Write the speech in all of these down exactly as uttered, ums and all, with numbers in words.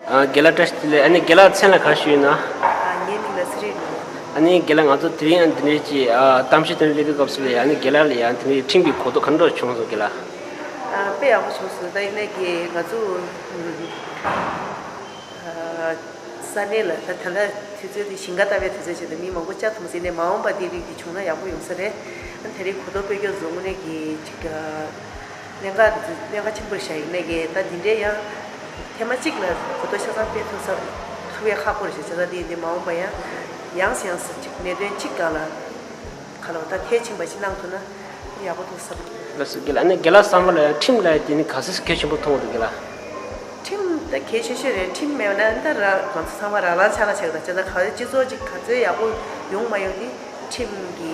ཨ། རྒན་ལགས་བཀྲ་ཤིས་བདེ་ལེགས། ཨ་ནི་རྒན་ལགས་མཚན་ལ་ག་རེ་ཞུས་ཡོད་ན། ཨ། ངའི་མིང་ལ་ཚེ་རིང་ལུང་། ཨ་ནི་རྒན་ལགས་ང་ཚོ་དེ་རིང་ཨ་འདི་འདྲའི་ཅིག་ཨ་གཏམ་བཤད་དེ་འདྲ་སླེབས་དུས་སྐབས་སུ་ལ་ཡ། ཨ་ནི་རྒན་ལགས་ལ་ཡ་དེ་འདྲའི་ཁྲིམས་ཀྱི་གོ་རྟོགས་ག་འདྲ་བྱུང་སོང་རྒན་ལགས། ཨ། དཔེ་ཡག་པོ་བྱུང་སོང་། ད་ཡིན་ནའི་གི་ང་ཚོ་ཨ་ས་གནས་ལ་ད་ད་ལྟ་དུས་ཚོད་དེ་ཞིང་ཁ་བཏབ་པའི་དུས་ཚོད་བྱས་ཏེ་མི་མང་པོ་བཅར་ཐུབ་ཟིན་ནས། མ་འོངས་པ་དེ་རིགས་ཀྱི་བྱུང་ན་ཡག་པོ་ཡོང་ས་རེད། ཨ། དེ་རིང་གོ་རྟོགས་སྤེལ་རྒྱུ་བཟོ་དངོས་གནས་ཀྱི་ཅིག་ཨ་གནད་འགག་གནད་འགག་ཆེན་པོ་ཞིག་ཡིན་ནའི་གི། ད་འདི་འདྲའི་ཡང་ཐེངས་མ་གཅིག་ལ་གོ་རྟོགས་ཆ་ཚང་སྤེལ་ཐུབ་ས་ཐུབ་པའི་ཁག་པོ་རེད་ཤག་བྱས་ཙང་དེ་ཡིན་དུས་མ་འོངས་པ་ཡང་ཡང་སེ་ཡང་སེ་ཅིག་གནད་དོན་གཅིག་སྒང་ལ་ག་ལ་བ་ད་མཐིལ་ཕྱིན་པ་ཞིག་གནང་ཐུབ་ན་ཡག་པོ་འདུག་བསམ། ལགས་སོ། རྒན་ལགས། ཨ་ནི་རྒན་ལགས་བསམ་པ་ལ་ཡང་ཁྲིམས་ལབ་ཡ་དེ་ནི་ག་ཚོད་གལ་ཆེན་པོ་མཐོང་གི་འདུག་རྒན་ལགས། ཁྲིམས་ད་གལ་ཆེ་ཤོས་རེད། ཁྲིམས་མེད་པ་ན་ད་ར་ང་ཚོ་ཚང་མ་རང་རང་ཆགས་ན་ཆགས་ད། བྱས་ཙང་ག་ཚོད་སྤྱི་ཚོགས་ཅིག་ག་ཚོད་ཡག་པོ་ཡོང་མ་ཡོང་དེ་ཁྲིམས་ཀྱི་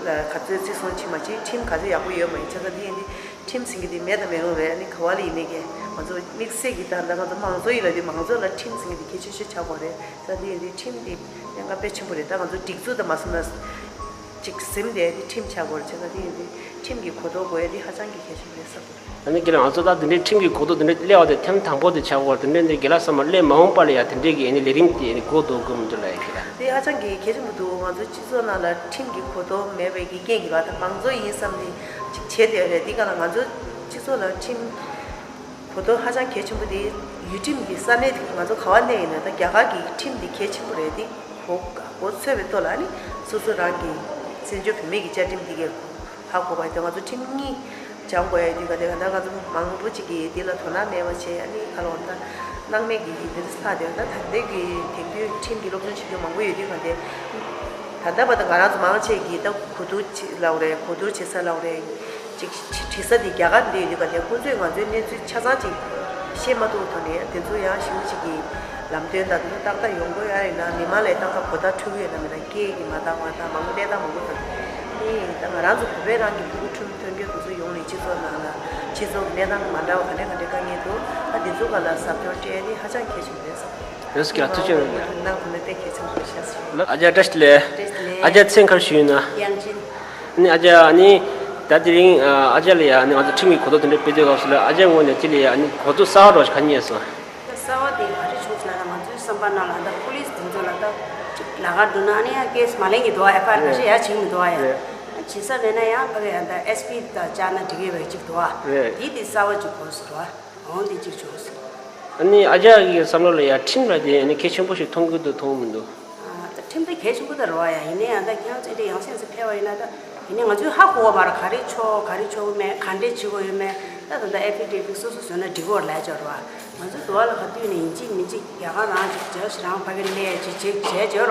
ལ་ག་ཚོད་བརྩི་སྲུང་བྱེད་མ་བྱེད། ཁྲིམས་ག་ཚོད་ཡག་པོ་ཡོད་མ་ཡོད། བྱས་ཙང་དེ་ཡིན་དུས་ཁྲིམས་ཟེར་མཁན་དེ་མེད་དང་མེད་རུང་རེད། ཨ་ནི་ག་བ་ལ་ཡིན་ནའི་གི་ང་ཚོ་དམིགས་བསལ་གྱི་ད་ད་ང་ཚོ་མང་གཙོ་ཡིན་ལབ་དུས་མང་གཙོ་ལ་ཁྲིམས་ཟེར་མཁན་དེ་གལ་ཆེ་ཤོས་ཆགས་དགོས་རེད། བྱས་ཙང་དེ་ཡིན་དུས་ཁྲིམས་དེ་གནད་འགག་དཔེ་ཆེན་པོ་རེད། ད་ང་ཚོ་སྒྲིག་འཛུགས་དང་མ་བསྲུངས་ན་ཅིག་ཟིན་བསྡད་དེ་ཁྲིམས་ཆགས་དགོས་རེད། བྱས་ཙང་དེ་ཡིན་དུས་ཁྲིམས་ཀྱི་གོ་རྟོགས་དགོས་ཡ་དེ་ཧ་ཅང་གི་གལ་ཆེན་པོ་རེད་བསམ་གྱི་འདུག་ཨ་ནི་རྒན་ལགས། ང་ཚོ་ད་དེ་འདྲའི་ཁྲིམས་ཀྱི་གོ་རྟོགས་དེ་འདྲ་སླེབས་པ་དེ་ཐེངས་དང་པོ་དེ་ཆགས་ཀྱི་ཡོད་རེད། དེ་འདྲ་འདི་རྒན་ལགས་བསམ་པར་སླེབས་མ་འོངས་པ་ལ་ཡང་དེ་འདྲའི་གི་ཨ་ནི་ལས་རིམ་དེ་ཨ་ནི་འགོ་འཛུགས་དགོས་མི་འདུག་ལབ་ཡ་རྒན་ལགས། དེ་ཧ་ཅང་གི་གལ་ཆེན་པོ་འདུག་ང་ཚོ་སྤྱི་ཚོགས་ནང་ལ་ཁྲིམས་ཀྱི་གོ་རྟོགས་མེད་པའི་གི་རྐྱེན་གྱིས་ར། ད་མང་གཙོ་ཡིན་བསམ་ནས་ཅིག་བྱས་བསྡད་ཡོད་རེད། དེ་ག་ལ་ང་ཚོ་སྤྱི་ཚོགས་ལ་ཁྲིམས་གོ་རྟོགས་ཧ་ཅང་གལ་ཆེན་པོ་དེ་ཡུལ་ཁྲིམས་དེ་ས་གནས་དེ་ང་ཚོ་ག་བ་གནས་ཡིན་ན་ད་རྒྱ་གར་གྱི་ཁྲིམས་དེ་གལ་ཆེན་པོ་རེད། དེ་གོ་གོ་ཚོད་པའི་ཐོག་ལ་ཨ་ནི་སོ་སོ་རང་གི་བཙན་བྱོལ་བོད་མི་གི་བཅའ་ཁྲིམས་དེ་གའི་ཧ་གོ་བ་དེ་ང་ཚོ་ཁྲིམས་གཉིས་སྦྱང་དགོས་ཡ་དུས་ག་དེ་ག་ད་ང་ཚོ་མང་པོ་ཅིག་གིས་དེ་ལ་དོ་སྣང་མེད་པ་བྱས། ཨ་ནི་ག་ལ་བ་ད་སྣང་མེད་ཀྱི་འདིར་ལྷག་དེ་ད་ད་ལྟའི་གི་དེང་དུས་ཁྲིམས་ཀྱི་སློབ་སྦྱོང་བྱེད་རྒྱུ་མང་པོ་ཡོད་དུས་ག་དེ་ད་ལྟ་བར་དུ་ང་རང་ཚོ་མང་ཆེ་གིས་ད་གོ་བསྡུར་བྱེད་ལབ་རེད། གོ་བསྡུར་བྱེད་ས་ལབ་རེད། ཅིག་བྲིས་ས་དེ་རྒྱ་གར་འདི་ཡོད་དུས་ག་དེ་ཁོང་ཚོས་ང་ཚོའི་གནས་ཚུལ་ཆ་ཚང་ཅིག་ཤེས་མ་ཐུབ་ཐོག་ནས་དེ་ཚོ་ཡང་ཞེ་པོ་ཅིག་གི་ལམ་སྟོན་དང་དེ་ཚོ་ཏག་ཏག་ཡོང་དགོས་ཡ་ཡིན་ན། མི་མང་ལ་ཏག་ཏག་གོ་བརྡ་འཕྲོད་ཀྱི་ཡོད་ན་མེད་ན། སྐད་ཀྱིས་མ་འདང་བ་དང་མང་པོ་གནས་སྟངས་མང་པོ་དང་། ཨེ་ད་ང་རང་ཚོ་བོད་པའི་རང་གི་ཕྲུ་གུ་ཁྲིམས་ཐོན་མཁན་དེ་ཚོ་ཡོང་ནས་སྤྱི་ཚོགས་ནང་ལ་སྤྱི་ཚོགས་ཀྱི་གནས་སྟངས་མ་འདྲ་བ་ག་འདྲ་ག་འདྲ་དཀའ་ངལ་འདུག་ཨ་དེ་ཚོ་ག་ལ་ཟབ་སྦྱོང་སྤྲད་ནི་ཧ་ཅང་གལ་ཆེན་པོ་རེད་བསམ། རེད་ཟེར་གྱི་ལ། ཐུགས་རྗེ་ཆེ། གནང་ཐུབ་ན་དཔེ་གལ་ཆེན་པོ་རེད་ཤག་ཟེར། ཨ་ཅག་བཀྲ་ཤིས་བདེ་ལེགས། བཀྲ་ཤིས་བདེ་ལེགས། ཨ་ཅག་མཚན་ག་རེ་ཞུ་ཡིན་ན། དབྱངས་ཅན། ནི་ཨ་ཅག་ནི་ད་དེ་རིང་ཨ་ཅག་ལ་ཡ་ནི་ང་ཚོ་ཁྲིམས་ཀྱི་གོ་རྟོགས་དེ་འདྲ་སྤེལ་དུས་སྐབས་སུ་ལ་ཨ་ཅག་ངོས་ནས་དེ་ལ་ཡ་ནི་གོ་རྟོགས་གསར་བ་འདྲ་བ་ཞིག་ག་རྙེད་སོང་། ད་གསར་བ་དེ་ག་རེ་བྱུང་ཟེར་ན། ང་ཚོའི་བསམ་པ་ནང་ལ་ད་པུ་ལིས་དེ་ཚོ་ལ་ད་ཅིག་ལ་ཁ་འགྲོ་ན་ཨ་ནི་ཡ་ཀེ་སི་མ་ལེན་གི་འདུག་ཨ། ཨེཕ་ཨའི་ཨར་ག་ཤེད་ཡ་བྱེད་གི་མི་འདུག་ཨ། ཡ་བྱེད་ས་མེད་ན་ཡང་ཕ་གི་ཡ་ད་ཨེས་པི་དང་བཅར་ན་འགྲིག་གི་རེད་ཅིག་འདུག་ཨ། རེད། དེ་དེ་གསར་བ་ཅིག་གོ་སོང་། འོང་དེ་གཅིག་བྱུང་སོང་། ཨ་ནི་ཨ་ཅག་གི་བསམ་བློ་ལ་ཡ་ཁྲིམས་ལ་དེ་ཨ་ནི་གལ་ཆེན་པོ་ཞིག་མཐོང་གི་འདུག་མཐོང་མི་འདུག་ཨ། ད་ཁྲིམས་དེ་གལ་ཆེན་པོ་ད་རེད་བ་ཡ། ཡིན་ནའི་ཡང་ད་ཁྱེད་རང་ཚོ་འདྲ་ཡང་སེ་ཡང་སེ་ཕེབས་པ་ཡིན་ན་ད་ཡིན་ནའི་ང་ཚོས་ཧ་གོ་བ་མ་རེད། ག་རེ་ཆོག་ག་རེ་ཆོག་གི་མེད། ག་འདྲས་བྱེད་དགོས་ཡོད་མེད། ད་ད་ལྟ་ཨེ་ཕི་ཌེ་བིད་སོ་སོ་བཟོས་ན་འགྲིག་གི་རེད་ལབ་ཡ་ཅིག་ཡོད་རེད་བ། ང་ཚོ་འདི་བ་ལ་ག་དུས་ནས་ཡིན་གཅིག་མིན་གཅིག་རྒྱ་གར་རང་ཅིག་བྱས་ཞེ་རང་ཕ་གི་ལས་ཅིག་བྱེད་བྱས་བྱས་རེད་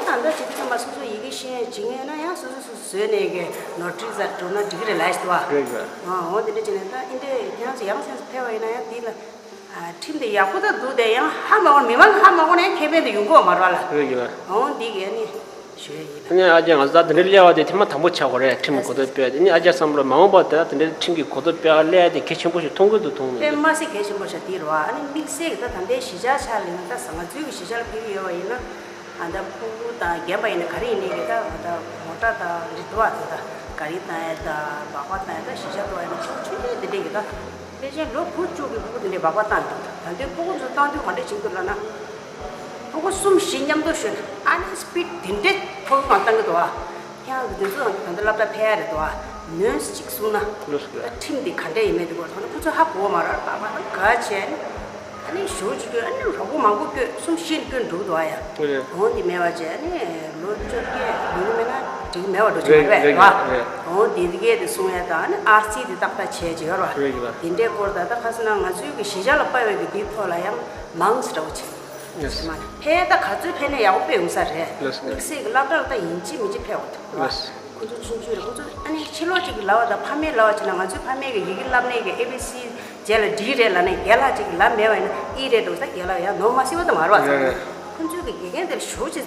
བ། ད་ད་ཅིག་ཚང་མ་སོ་སོ་ཡི་གེ་ཤེས་ཡ་ཅིག་ཡོད་ན་ཡང་སོ་སོ་སོ་བཟོས་ནས་གི་ནོ་ཊ་རི་ས་འགྲོ་ན་འགྲིག་གི་རེད་ལབ་ཡ་ཅིག་འདུག་བ། རེད་རེད། ཨ། འོ་དེ་འདྲ་བྱས་ནས་ད་ཨིན་འདྲས་ཁྱེད་རང་ཚོ་ཡང་སེ་ཡང་སེ་ཕེབས་པ་ཡིན་ན་ཡང་འདི་ལ། ཨ། ཁྲིམས་དེ་ཡག་པོ་ད་འདུག་དེ་ཡང་ཧ་མ་གོ་ན། མི་མང་གིས་ཧ་མ་གོ་ན་ཡང་ཁེ་ཕན་དེ་ཡོང་གི་ཡོད་མ་རེད་བ་ལ། རེད་ཀྱི་ལ། འོང་འདི་གས་ནི་ཞུ་ཡ་ཡིན། ཨ་ནི་ཨ་ཅག་ང་ཚོ་ད་དེ་འདྲའི་སླེབས་པ་དེ་ཐེངས་མ་དང་པོ་ཆགས་པ་རེད། ཁྲིམས་གོ་རྟོགས་སྤེལ་བ་དེ། ཨ་ནི་ཨ་ཅག་བསམ་བློ་མ་འོངས་པ་དེ་ད་དེ་འདྲའི་ཁྲིམས་ཀྱི་གོ་རྟོགས་སྤེལ་བ་སླེབས་ཡ་དེ་གལ་ཆེན་པོ་ཞིག་མཐོང་གི་འདུག་མཐོང་མི་དཔེ་འདུག་མ་སྲིད་གལ་ཆེན་པོ་ཞིག་དེ་རེད་བ། ཨ་ནི་དམིགས་བསལ་གྱི་ད་ད་ལྟའི་གཞིས་ཆགས་ཆ་ལ་ཡིན་ན། ད་ང་ཚོའི་གི་གཞིས་ཆགས་ལ་ཕེབས་ཀྱི་ཡོད་པ་ཡིན་ན། ཨ། ད་ཕྲུ་གུ་དང་རྒན་པ་ཡིན་ན་ག་རེ་ཡིན་ནའི་གི་ད་ད་མོ་ཊ་དང་འདི་འདུག་བ། དེ་ད་ག་རི་བཏང་ཡ་དང་སྦག་སྦག་བཏང་ཡ་དང་གཞིས་ཆགས་འདུག་བ་ཡིན་ན་ཆུང་ཆུང་དེ་འདྲས་གི་ད། ཕལ་ཆེར་ལོ་དགུ་བཅུ་གི་ཕྲུ་གུ་དེ་འདྲས་སྦག་སྦག་བཏང་འདུག་ད་དུང་ཕྲུ་གུ་ཚོ་བཏང་དུས་ག་འདྲས་བྱེད་འདུག་ལབ་ན། ཕྲུ་གུ་གསུམ་བཞི་མཉམ་དུ་ཞོན། ཨ་ནི་སི་པིཌ་དེ་འདྲས་ཕྲུ་གུ་གང་བཏང་གི་འདུག་བ། ཁྱེད་རང་གི་དེ་ཚོ་ད་ལྟ་སློབ་གྲྭ་ཕེབས་ཡ་རེད་འདུག་བ། ནོན་གཅིག་གསུངས་ན། ལོས་ཀྱི། ད་ཁྲིམས་དེ་ག་འདྲས་ཡིན་མིན་དེ་སྐོར་ད་ནི་ཁོ་ཚོ་ཧ་གོ་བ་མ་རེད། སྦག་སྦག་ག་བྱས་ནི། ཨ་ནི་ཞོ་ཅིག་སྐྱོན། ཨ་ནི་རོགས་པ་མང་པོ་སྐྱོན། གསུམ་བཞི་སྐྱོན་འགྲོ་གི་འདུག་ཨ་ཡ། ཨོ་ཡ། འོ་འདི་མེད་པ་བྱས། ཨ་ནི་ལོ་བཅོ་བརྒྱད་ལོ་མེད་ན་འགྲིག་མེད་པ་འགྲོ་ཅིག་རེད་རེད་རེད་རེད། ཨོ་འདི་འདི་གས་དེ་གསུང་ཡ་དང་། ཨ་ནི་ཨར་སི་དེ་ཏག་ཏག་བྱས་ཅིག་ཡོད་ར། རེད་རེད། དེ་འདྲའི་སྐོར་ད་ལྟ་ཁ་སང་ན་ང་ཚོའི་གི་གཞིས་ཆགས་ལ་དཔའ་བའི་གི་འདི་ཐོག་ལ་ཡང་མང་ཙམ་འདྲ་བོ་བྱས། ལགས། མ་ནི་ཕན་ད་ག་ཚོད་ཕན་ནས་ཡག་པོ་དཔེ་ཡོང་ས་རེད། ལགས། དམིགས་བསལ་གི་སློབ་གྲྭ་ལ་ད་ཡིན་གཅིག་མིན་གཅིག་ཕེབས་འོང་། ལགས། ཁོ་ཚོ་ཆུང་ཆུང་རེད། ཁོ་ཚོ་ཨ་ནི་ཕྱི་ལོགས་གཅིག་གི་ལབ་པ་དང་ཕ་མས་ལབ་པ་བྱས་ན། ང་ཚོའི་ཕ་མས་གི་ཡི་གེ་བསླབ་ནས་གི་ཨེ་བི་སི་རྗེས་ལ་ཌི་རེད་ལབ་ནས་རྒན་ལགས་གཅིག་གི་ལབ་མེད་པ་ཡིན་ན་ཨི་རེད་འགྲོ་ས། རྒན་ལགས་ཡང་ནོར་མ་སྲིད་པ་དང་མ་རེད་པ། ལགས། ཁོ་ཚོའི་གི་དགེ་རྒན་དེར་ཞུ་ཅིག་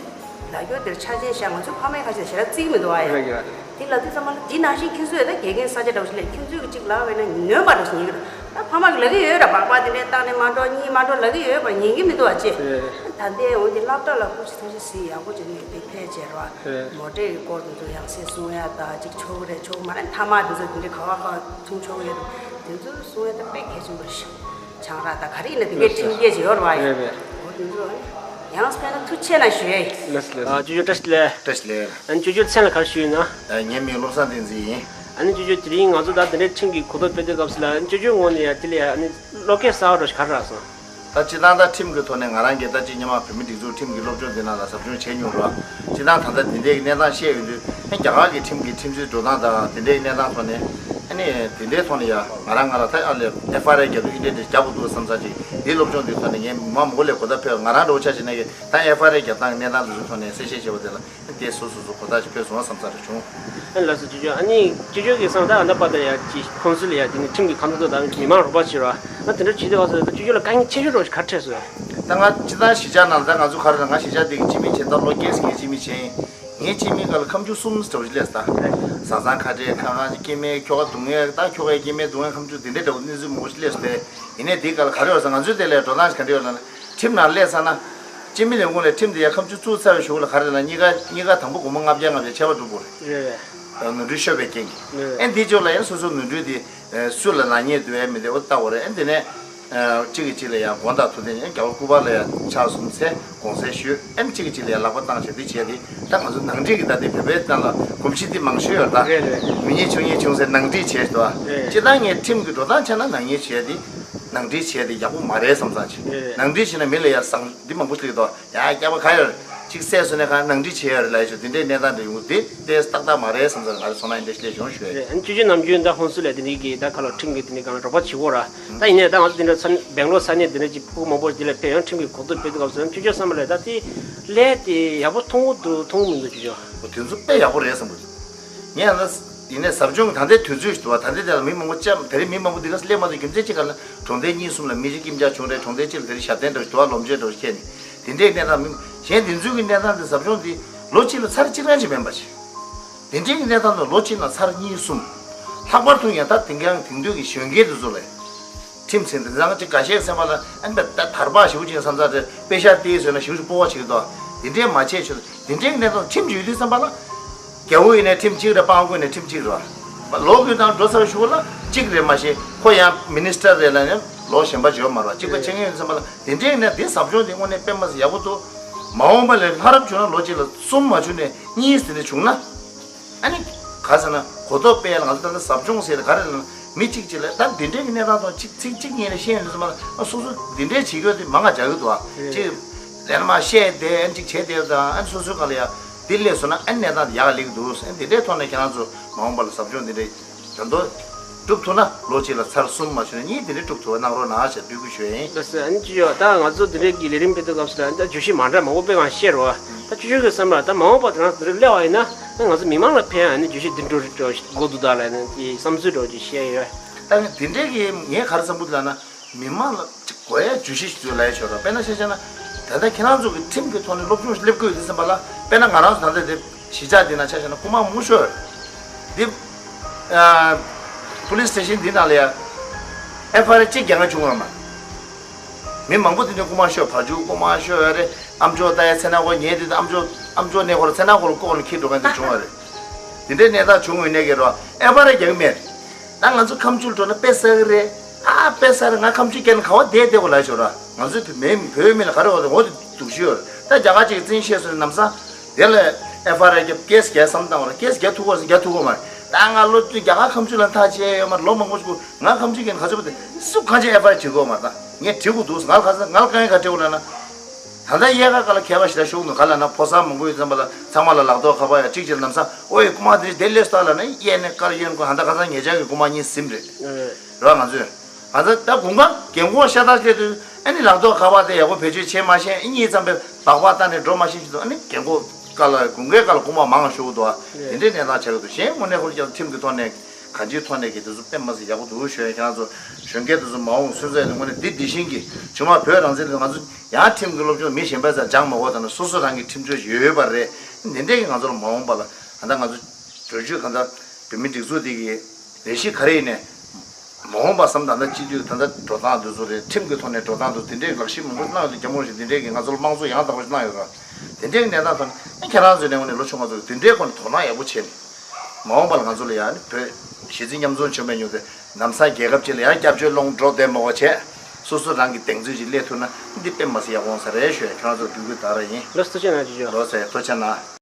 ལབ་རྒྱུ་དེར་ཆ་རྐྱེན་བཞག་ང་ཚོའི་ཕ་མའི་ཁ་ཤས་ཞེ་དྲག་བརྩི་གི་མི་འདུག་ཨ་ཡ། རེད་ཡ། དེ་ལབ་དུས་ཙམ་པ་ལ་དེ་ནང་བཞིན་ཁྱེད་ཚོས་ད་དགེ་རྒན་ས་ཆ་འདྲ་བོ་ཞིག་སླེབས། ཁྱེད་ཚོས་གི་གཅིག་ལབ་པ་ཡིན་ན་ནོན་པ་འདྲ་ཞིག་ཉན་གི་འདུག་ད་ཕ་མ་གི་ལབ་གི་ཡོད་ར། སྦག་སྦག་དེ་འདྲའི་བཏང་ནས་མ་འགྲོ། གཉིས་མ་འགྲོ་ལབ་གི་ཡོད་པ་ཉན་གི་མི་འདུག་ཨ་ཅེ། རེད། ད་ལྟའི་འོ་དེ་སློབ་གྲྭ་ལ་སྐུ་མཁྱེན་ཐུགས་རྗེ་གཟིགས། ཡག་པོ་བྱས་ནས་དེ་ཕལ་ཆེར་བ། རེད། མོ་ཊའི་སྐོར་དེ་ཚོ་ཡང་སེ་གསུང་ཡ་དང་། གཅིག་ཆོག་གི་རེད་ཆོག་གི་མ་རེད། མཐའ་མ་དེ་ཚོ་དེ་འདྲའི་ག་བ་ག་མཚུངས་ཆོག་གི་ཡོད་དེ་ཚོ་གསུང་ཡ་ད་དཔེ་གལ་ཆེན་པོ་རེད་ཤག་ཆང་རག་དང་ག་རེ་ཡིན་ན་དེ་གའི་ཁྲིམས་འགལ་ཅིག་ཡོད་རེད་བ། རེད་རེད། འོ་དེ་ཚོ་ཡང་དཔེར་ན་ཐུགས་རྗེ་ཆེ་གནང་ཞུ་ཡ་ཡིན། ལགས་སོ་ལགས་སོ། ཨ་ཅོ་ཅོ་བཀྲ་ཤིས་བདེ་ལེགས། བཀྲ་ཤིས་བདེ་ལེགས། ཨ་ཅོ་ཅོ་མཚན་ལ་ག་རེ་ཞུ་ཡིན་ན། ཨ་ངའི་མིང་བློ་བཟང་བསྟན་འཛིན་ཡིན། ཨ་ནི་ཅོ་ཅོ་དེ་རིང་ང་ཚོ་ད་དེ་འདྲའི་ཁྲིམས་ཀྱི་གོ་རྟོགས་སྤེལ་དུས་སྐབས་སུ་ལ་ཨ་ནི་ཅོ་ཅོའི་ངོས་ནས་ཡ་དེ་ལ་ཡ་ཨ་ནི་བློ་སྐྱེད་གསར་པ་འདྲ་ཞིག་ག་རེ་རག་སོང་། ད་སྤྱིར་བཏང་ད་ཁྲིམས་ཀྱི་ཐོག་ནས་ང་རང་གིས་ད་ཅིག་སྔོན་མ་བོད་མིའི་སྒྲིག་འཛུགས་ཁྲིམས་ཀྱི་སློབ་སྦྱོང་འདི་ནང་ལ་ཟབ་སྦྱོང་བྱས་མྱོང་ར། སྤྱིར་བཏང་ད་ལྟ་འདི་འདྲའི་གི་གནས་སྟངས་བཤད་ཡོང་དུས་ཨ་རྒྱ་གར་གྱི་ཁྲིམས་ཀྱི་ཁྲིམས་སྲོལ་འགྲོ་སྟངས་དང་འདི་འདྲའི་གི་གནས་སྟངས་ཐོག་ནས་ཨ་ནི་འདི་འདྲའི་ཐོག་ནས་ཡ་ང་རང་ང་རང་ད་ཨ་ལས་ཨེཕ་ཨའི་ཨར་རྒྱག་དུས་ཨིན་འདྲའི་འདྲ་རྒྱག་དགོས་འདུག་བསམ་ས་ཅིག་འདི་སློབ་སྦྱོང་འདི་ཐོག་ནས་ངས་མི་མང་མང་པོ་ལས་གོ་བརྡ་ཕེབས། ང་རང་འདྲ་བོ་ཆ་བཞག་ན་གི་ད་ཨེཕ་ཨའི་ཨར་རྒྱག་སྟངས་ཀྱི་གནས་སྟངས་འདི་ཚོའི་ཐོག་ནས་གསལ་བཤད་བྱས་པ་དེ་ལ་དེ་སོ་སོ་སོ་གོ་བརྡ་ཅིག་ཕེབས་སོང་བསམ་ས་རེ་བྱུང་། ཨ་ལགས་སོ་ཅོ་ཅོ། ཨ་ནི་ཅོ་ཅོ་གི་བསམ་ད་ཨ་ད་པ་ད་ཡ་ཅི་ཁོང་ཚོ་ལ་ཡ་དེ་ནི་ཁྲིམས་ཀྱི་ཁ་འདོན་དང་མི་མང་རོགས་པ་བྱེད་རོགས། ཨ་དེ་འདྲ་བྱེད་དུས་བ་སོ་ད་ཅོ་ཅོ་ལ་དཀའ་ངལ་ཆེ་ཤོས་རོགས་ཞིག་ག་རེ་འཕྲད་སོང་། ད་ང་སྤྱིར་བཏང་གཞིས་ཆགས་ནང་ད་ང་ཚོ་ག་རེ་ད་ང་གཞིས་ཆགས་དེ་གི་སྤྱི་མི་བྱས་ད་ལོ་རྒྱས་སུ་ངའི་སྤྱི་མི་བྱས་ཡིན། ངའི་སྤྱི་མི་སྒང་ལ་ཁ་མཆུ་གསུམ་འདྲ་བོ་ཞིག་སླེབས་སོང་ད། བཟའ་ཚང་ཁ་བྲལ་ཁ་ཁ་སྐྱེ་དམན་ཁྱོ་ག་སྡུག་བསྔལ་ད་ཁྱོ་གའི་སྐྱེ་དམན་སྡུག་བསྔལ་ཁ་མཆུ་དེ་འདྲའི་འདྲ་བོ་གནས་ཚུལ་མང་པོ་ཞིག་སླེབས་སོང་ད། ཡིན་ནའི་དེའི་སྒང་ལ་ག་རེ་ཡོད་ཟེར་ང་ཚོའི་དེ་ལས་འགྲོ་སྟངས་ཤིག་ག་འདྲ་ཡོད་ལབ་ན། ཁྲིམས་ནང་སླེབས་ཚར་ན། སྤྱི་མི་ལས་ཁུངས་ལས་ཁྲིམས་དེ་ཡ་ཁ་མཆུ་བཙུགས་ཚར་བའི་གཞུག་ལ་ག་རེ་ལབ་ན་གཉིས་ཀ་གཉིས་ཀ་དང་པོ་སྒོར་མོ་ལྔ་བརྒྱ་ལྔ་བརྒྱ་ཆད་པ་འགྲོ་དགོས་རེད། རེད་རེད། ནོར་འཁྲུལ་ཤོར་བའི་རྐྱེན་གྱིས། རེད། ཨེ་འདི་ཕྱོགས་ལ་ཡང་སོ་སོའི་ནོར་འཁྲུལ་དེ། སུ་ལ་ནག་ཉེས་འདུག་ཨེ་མི་འདུག་ཨེ་ལྟ་དགོས་རེད། ཨེ་འདི་ནས། གཅིག་གིས་གཅིག་ལ་ཡང་དགོངས་དག་ཐུགས་བདེན་ཡང་རྒྱལ་བ་སྐུ་པར་ལ་ཡང་ཕྱག་གསུམ་འཚལ་དགོངས་སེལ་ཞུས། ཨེ་གཅིག་གིས་གཅིག་ལ་ཡང་ལག་པ་བཏང་བྱས་འདི་བྱས་ཏེ་ད་ང་ཚོ་ནང་འགྲིག་གི་ད་ལྟའི་བོད་པའི་ནང་ལ་གོམས་གཤིས་འདི་མང་ཤོས་ཡོད་ད། རེད་རེད། མི་ཉེས་ཆུང་ཉེས་བྱུང་ཟེར་ནང་འགྲིག་བྱས་འདུག་ཨ། རེད། སྤྱིར་བཏང་ངས་ཁྲིམས་ཀྱི་འགྲོ་སྟངས་ཆ་ན་ནག་ཉེས་བྱས་ཏེ། ནང་འགྲིག་བྱས་ཏེ་ཡག་པོ་མ་རེད་བསམ་ཙང་ཆེ། རེད། ནང་འགྲིག་བྱས་ན་མི་ལ་ཡང་བཟང་འདི་མང་པོ་ཞིག་འདུག་ཡ་སྐྱག་པ་ཁ་ཡར་ཅིག་བསད་སོང་ནས་ཁ་ནང་འགྲིག་བྱས་ཡོད་རེད་ལབ་ཡ་ཆོག་འདི་འདྲའི་གནས་སྟངས་འདྲ་ཡོང་གི་འདི་ཏོག་ཙམ་ཏག་ཏག་མ་རེད་བསམ་ཙང་ང་ཚོ་ཚོར་སྣང་འདི་འདྲ་ཞིག་ལས་བྱུང་ཞུ་ཡ་ཡིན། རེད། ཨ་ནི་ཅོ་ཅོ་ནམ་རྒྱུན་ད་ཧོན་སུ་ལས་དེ་འདྲའི་གི་ད་ཁ་ལོ་ཁྲིམས་ཀྱི་དེ་འདྲའི་སྒང་རོགས་པ་བྱེད་དགོས་ར། ད་ཡིན་ནའི་ད་ང་ཚོ་དེ་འདྲ་ས་གནས་སྦེང་ལོར་ས་གནས་དེ་འདྲ་ཅིག་ཕྲུ་གུ་མང་པོ་དེ་ལ་ཕེབས་ཡོང་ཁྲིམས་ཀྱི་གོ་རྟོགས་སྤེལ་དུས་སྐབས་སུ་ཅོ་ཅོ་བསམ་པ་ལས་ད་དེ་ལས་དེ་ཡག་པོ་མཐོང་གི་འདུག་མཐོང་གི་མི་འདུག་ཅོ་ཅོ། འོ་དེ་ཚོ་དཔེ་ཡག་པོ་རེད་བསམ་གི་འདུག་ངས་ཡང་ན་ཡིན་ནའི་ཟབ་སྦྱོང་གི་ད་ལྟའི་དུས་ཚོད་ཞིག་འདུག་བ། ད་ལྟའི་དེ་ལ་མི་མང་པོ་ཅམ་དེ་རིང་མི་མང་པོ་འདི་ག་སླེབས་མ་ཐུབ་རྒྱུ་མཚན་ཅི་ག་ལ་གྲོང་རྡལ་གཉིས་གསུམ་ལ་མི་རིགས་ཀྱི་འཇའ་ཆུང་རེད། གྲོང་རྡལ་གཅིག་ལ་དེ་རིང་ཞབས་བརྟན་འདྲ་ཞུ་བ་སློབ་འབྱོར་འདྲ་ཞིག་ཁྱེར་ནས་དེ་འདྲའི་གནས་སྟངས་མི་གཞན་དེ་ཚོའི་གི་གནས་སྟངས་དེ་ཟབ་སྦྱོང་དེ་ལོ་གཅིག་ལ་ཚར་གཅིག་རང་ཅིག་མིན་པ་ཞིག་དེ་འདྲའི་གི་གནས་སྟངས་དེ་ལོ་གཅིག་ལ་ཚར་གཉིས་གསུམ། ལྷག་པར་དུ་ཡང་ད་དེང་གང་དེང་དུས་ཀྱི་གཞོན་སྐྱེས་དེ་ཚོ་ལ་ཁྲིམས་ཚན་དེ་ཚང་གཅིག་འགའ་ཤས་སེམས་པ་ལ་ཨ་ནི་ད་དར་བག་ཞེ་པོ་ཅིག་བསམ་ཚར་ཏེ་དཔེ་ཤག་ཏིའི་བཟོས་ན་ཞེ་པོ་ཅིག་སྤོབས་པ་བྱེད་ཀྱི་འདུག་དེ་འདྲའི་མ་བྱས་ཆོག་དེ་འདྲའི་གནས་སྟངས་ཁྲིམས་ཡོད་དུས་བསམ་པ་ལ། རྒྱལ་པོ་ཡིན་ནའི་ཁྲིམས་གཅིག་རེད། དཔང་རྒོད་ནས་ཁྲིམས་གཅིག་རེད་བ། ལོ་རྒྱུས་དང་འགྲོ་ཚར་ཞུ་ལ་གཅིག་རེད་མ་ཤེས་ཁོ་ཡང་མི་ནི་སི་ཊར་རེད་ལ་ནི་ལོ་གཞན་པ་བརྗོད་མ་རེད་བ། གཅིག་པ་ཆེ་ངེས་ཡོད་བསམ་པ་ལ་དེ་འདྲའི་གནས་དེ་ཟབ་སྦྱོང་དེ་དངོས་གནས་དཔེ་མ་སྲིད་ཡག་པོ་འདུག་མ་འོངས་པ་ལས་ལྷ་རབ་བྱུང་ན་ལོ་གཅིག་ལ་གསུམ་མ་བྱུང་ནས་གཉིས་ཟིན་ནས་བྱུང་ན། ཨ་ནི། ག་ཟེར་ན་གོ་རྟོགས་སྤེལ་ལ་ང་ཚོ་ད་ལྟ་ཟབ་སྦྱོང་ཟེར་ག་རེ་ལ་མི་གཅིག་གཅིག་ལ་ད་འདི་འདྲའི་གི་གནས་སྟངས་དང་གཅིག་ཚིག་གཅིག་གཉིས་ལ་ཤེས་ཡོན་ཚོ་མ་ལ་ཨ་སོ་སོ་འདི་འདྲའི་བྱེད་རྒྱུ་དེ་མང་ང་རྒྱག་གི་འདུག་ཨ། གཅིག་ལན་མ་བཤད་དེ་ཨ་གཅིག་བྱས་དེ་དང་ཨ་སོ་སོའི་སྒང་ལ་ཡ་འདི་སླེབས་སོང་ན་ཨ་གནས་སྟངས་དེ་ཡག་ལེགས་འདུག་ཨ། འདི་འདྲའི་ཐོག་ནས་ཁྱེད་རང་ཚོ་མ་འོངས་པ་ལ་ཟབ་སྦྱོང་འདི་འདྲའི་ད་དུང་སྒྲུབ་ཐུབ་ན་ལོ་གཅིག་ལ་ཚར་གསུམ་མ་བྱུང་ན་གཉིས་དེ་འདྲའི་སྒྲུབ་ཐུབ་པ་གནང་རོགས་གནང་ཞེས་འབོད་སྐུལ་ཞུ་ཡ་ཡིན། ལགས་སོ། ཨ་ནི་ཅི་ཡོད་ད་ང་ཚོ་འདི་འདྲའི་གི་ལས་རིམ་སྤེལ་དུས་སྐབས་སུ་ད་བརྗོད་གཞི་མ་འདྲ་མང་པོ་དཔེ་གང་བཤད་རོགས། ད་ཅོ་ཅོ་གི་བསམ་པ་ད་མ་འོངས་པ་དེ་རང་དེ་འདྲ་སླེབས་པ་ཡིན་ན་ང་ཚོ་མི་མང་ལ་ཕན་ཨ་ནི་བརྗོད་གཞི་འདི་འགྲོ་འགྲོ་འགོ་འདུག་ད་ལ་ནི་དེའི་བསམ་ཚུལ་འདྲ་ཅིག་བཤད་ཡོད། ད་ངས་དེ་འདྲའི་གི་ངས་ག་རེ་བསམ་གི་འདུག་ལབ་ན། མི་མང་ལ་ཅིག་དགོས་ཡ་བརྗོད་གཞི་ཞིག་ལ་ཡ་ཆོག་ར། དཔེར་ན་ཆ་བཞག་ན། ད་ལྟ་ཁྱེད་རང་ཚོ་གི་ཁྲིམས་ཀྱི་ཐོག་ནས་སློབ་སྦྱོང་ཞིག་སླེབས་དགོས་ཡོད་དུས་ཙམ་པ་ལ་དཔེར་ན་ང་རང་ཚོ་ད་ལྟ་དེ་གཞིས་ཆགས་འདི་ན་ཆ་བཞག་ན་རྐུ་མ་མང་པོ་ཤོར། འདི། ཨ། པུ་ལིས་སི་ཊེ་ཤན་འདི་ནང་ལ་ཡ། ཨེཕ་ཨའི་ཨར་གཅིག་རྒྱག་མཁན་བྱུང་བ་མ། མི་མང་པོ་དེ་འདྲ་རྐུ་མ་ཤོར་བ་ཕར་ཕྱོགས་རྐུ་མ་ཤོར་ཡ་རེད། ཨམ་ཅོག་ལྟ་ཡ་ཚེ་ན་ཁོ་ཉལ་དུས་ཨམ་ཅོག་ཨམ་ཅོག་གནས་ཁོ་ར་ཚེ་ན་ཁོ་ར་ལྐོག་ནས་འཁྱེར་འགྲོ་མཁན་དེ་བྱུང་བ་རེད། དེ་འདྲའི་གནས་སྟངས་བྱུང་ཡོད་ནས་ཀྱི་རོ། ཨེཕ་ཨའི་ཨར་རྒྱག་གི་མེད། ད་ང་ཚོ་ཁ་མཆུ་འགྲོ་ན་དཔེ་བསགས་ཀྱི་རེད། ཨ་དཔེ་བསགས་རེད། ང་ཁ་མཆུ་བཀལ་ན་ག་བ་བསྡད་བསྡད་དགོས་ལབ་ཤོག་ར། ང་ཚོའི་བོད་མི་བོད་མི་ལ་ག་རེ་འོ་དེ་འོ་དེ་སྡུག་ཤོས་ཡོད་རེད། ད་རྒྱ་གར་ཅིག་བཙན་ཤེད་སོང་ནས་ལམ་སང་དེ་ལ་ཨེཕ་ཨའི་ཨར་རྒྱབ་ཀེ་སི་རྒྱག་བསམ་བཏང་བ་རེད། ཀེ་སི་རྒྱག་ཐུབ་གོ་རྒྱག་ཐུབ་གོ་མ་རེད། ད་ང་ལོ་རྒྱ་གར་ཁ་མཆུ་ལ་མཐའ་བྱས་ཡོད་མ་རེད། ལོ་མང་པོ་ཞིག་ང་ཁ་མཆུ་བཀལ་ན་ག་ཚོད་པ་དེ་སུ་གང་ཅི་ཨེཕ་ཨའི་ཨར་བྲིས་དགོས་མ་རེད། ད་ངས་བྲིས་དགོས་འདུག་ང་ལ་ག་ང་ལ་དཀའ་ངལ་ག་འཕྲད་དགོས་ལབ་ན། ད་ལྟ་དབྱར་ཁ་སྐབས་ལ་མཁས་པ་ཞིག་ལ་ཞུགས་འདུག་ག་ལབ་ན་ཕོ་གསར་མང་པོ་ཡོད་ཙམ་པ་ལ་ཚང་མ་ལ་ལག་ཐོག་ཁ་པར་ཡ་གཅིག་བྱས་ལམ་སང་ཨོ་ཡེ་རྐུ་མ་དེ་རེད་དེ་སླེབས་སོང་ལབ་ན་གཡས་ནས་དཀར་གཡོན་དགོས། ད་ལྟ་ཁ་སང་ཉེ་ཆར་གྱི་རྐུ་མ་གཉིས་ཟིན་རེད། རེད་བ། ང་ཚོས་ང་ཚོ་ད་དགུན་ཁ་རྒན་གོག་ཤ་སྟག་སླེབས་དུས་ཨ་ནི་ལག་ཐོག་ཁ་པར་དེ་ཡག་པོ་བེད་སྤྱོད་བྱེད་མ་ཤེས། ཨ་གཉིད་ཙམ་པས་སྦག་སྦག་བཏང་ནས་འགྲོ་མ་ཤེས་ཀྱི་འདུག་ཨ་ནི་རྒན་གོག་སྐབས་ལ་དགུན་ཁའི་སྐབས་ལ་རྐུ་མ་མང་ཞུགས་འདུག་བ། དེ་འདྲའི་གནས་སྟངས་ཆགས་ཀྱི་འདུག་གཞན་དངོས་གནས་ཁོ་ཚོ་ཁྲིམས་ཀྱི་ཐོག་ནས། གང་ཅིའི་ཐོག་ནས་ཀྱི་དེ་ཚོ་དཔེ་མ་སྲིད་ཡག་པོ་འདུག་ཞུ་ཡ། ཁྱེད་རང་ཚོ་གཞོན་སྐྱེས་དེ་ཚོ་མ་འོངས་སོན་རྩ་ཡོད་དགོས་ནས་འདི་འདི་བཞིན་གྱི་ཆུང་མ་བོད་རང་བཙན་ལ་ང་ཚོ་ཡང་ཁྲིམས་ཀྱི་སློབ་སྦྱོང་མི་གཞན་པའི་རྩར་སྦྱང་མ་དགོས། ད་ནི་སོ་སོ་རང་གི་ཁྲིམས་གཅོད་ཡོད་པ་རེད། འདི་འདྲས་ཀྱི་ང་ཚོ་ལ་མ་འོངས་པ་ལ་ད་ལྟ་ང་ཚོ་གྲོས་ཆོད་གང་ལྟར་བོད་མི་སྒྲིག་འཛུགས་འདི་གི་ལས་གཞི་ག་རེ་ཡིན་ནས་མ་འོངས་པ་བསམ། ད་ལྟ་སྤྱི་འཐུས་ད་ལྟ་འགྲོ་སྟངས་འདི་ཚོ་རེད། ཁྲིམས་ཀྱི་ཐོག་ནས་འགྲོ་སྟངས་འདུག་དེ་འདྲས་ལག་ཤེས་མང་པོ་གནང་ཡོད་དུས་རྒྱ་མོ་རེད། འདི་འདྲས་ཀྱི་ང་ཚོ་ལ་དམངས་གཙོ་ཡང་དག་པ་ཞིག་གནང་ཡོད་ར། དེ་འདྲའི་གནས་སྟངས་ཐོག་ནས་ཁྱེད་རང་ཚོའི་ནས་འོ་ནས་ལོ་ཆུང་བ་ཚོ་དེ་འདྲའི་སྐོར་ནས་དོ་སྣང་ཡག་པོ་བྱས་ནས། མ་འོངས་པ་ལ་ང་ཚོ་ལ་ཡང་ནི་བོད་གཞིས་རྩེ་མཉམ་འཛོམས་བྱུང་བའི་མྱོང་དེ་ལམ་སང་རྒྱལ་ཁབ་ཅིག་ལ་ཡང་སྐྱབས་བཅོལ་ལོང་འགྲོ་བསྡད་མ་དགོས་བྱས། སོ་སོ་རང་གི་གདེང་ཚོད་ཅིག་སླེབས་ཐུབ་ན་འདི་དཔེ་མ་སྲིད་ཡག་པོ་འོང་ས་རེད་ཞུ་ཡ། ཁྱེད་རང་ཚོར་འབོད་སྐུལ་ད་ར་ཡིན། ལགས་སོ། ཐུགས་རྗེ་གནང་ཇོ་ཇོ། ལགས་སོ། ཐུགས་རྗེ་གནང་།